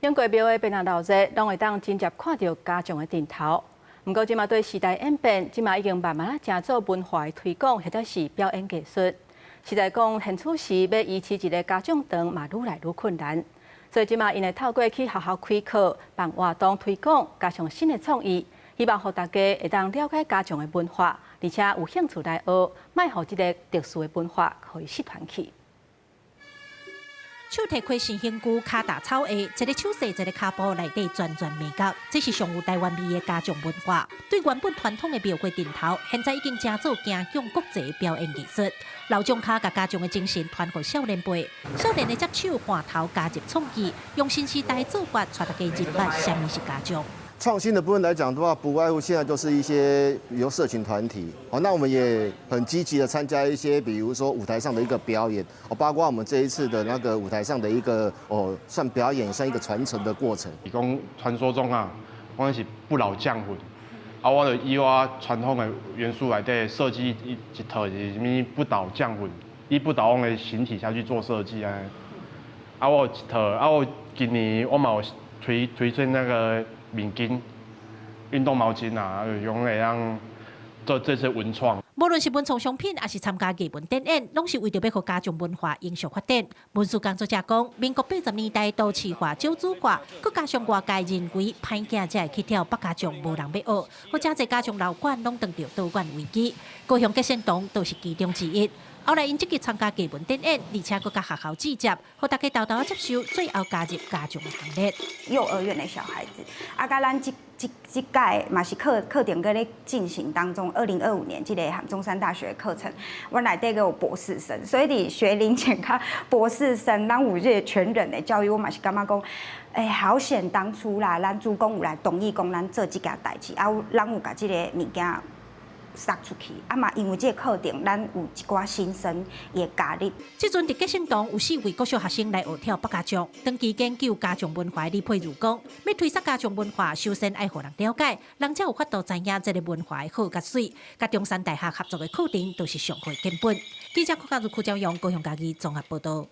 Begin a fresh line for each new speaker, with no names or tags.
經過廟的變若鬧熱，攏會當真正看著家將的陣頭。毋過，這馬對時代演變，這馬已經慢慢仔成做文化的推廣，或者是表演藝術。實在講，現此時欲維持一个家將場嘛，愈來愈困難。所以這馬𪜶會透過去學校開課、辦活動推廣，加上新的創意，希望予大家會當了解家將的文化，而且有興趣來學，莫予這个特殊的文化予伊失傳去。
手提開心興具，跤踏草鞋，一个手勢，一个跤步內底轉轉眉角，這是上有台灣味的家將文化。對原本傳統的廟會陣頭，現在已經成做行向國際表演藝術。老將跤共家將的精神傳予少年輩，少年的接手換頭加入創意，用新時代做法，帶大家認識啥物是家將。
創新的部分來講的話，不外乎現在就是一些，比如社群團體，哦，那我們也很積極的參加一些，比如說舞台上的一個表演，哦，包括我們這一次的那個舞台上的一個，哦，算表演，算一個傳承的過程。
是講傳說中啊，講是不老將魂，啊，我就以我傳統的元素來底設計一套是啥物不倒將魂，以不倒翁的形體下去做設計啊。啊，我有一套，啊，我今年我嘛有推出那個面巾、運動毛巾啊，用會當做這些文創。
無論是文創商品，抑是參加藝文展演，攏是為著欲予家將文化永續發展。文史工作者講，民國80年代都市化、少子化，閣加上外界認為歹囝才會去跳百家將，無人欲學，予誠濟家將老館攏當著倒館危機。高雄結善堂就是其中之一。後來𪜶積極參加藝文展演，而且閣佮學校對接，予大家沓沓接受，最後加入家將的行列。
幼兒園的小孩子，啊，佮咱這屆嘛是課程閣咧進行當中，2025年這个中山大學課程，阮內底閣有博士生，所以佇學齡前佮博士生，咱有這个全人的教育，我嘛是感覺講，欸，好險當初啦，咱主公有來同意講咱做這件代誌，啊，咱有共這个物件撒出去，啊嘛，因為這个課程，咱有一寡新生會加入。
這陣佇結善堂有四位國小學生來學跳百家將，長期研究家將文化的李佩如講，欲推捒家將文化，首先愛予人了解，人才有法度知影這个文化的好佮媠。佮中山大學合作的課程，都是上好的根本。記者郭家如、柯昭陽、高雄嘉義綜合報導。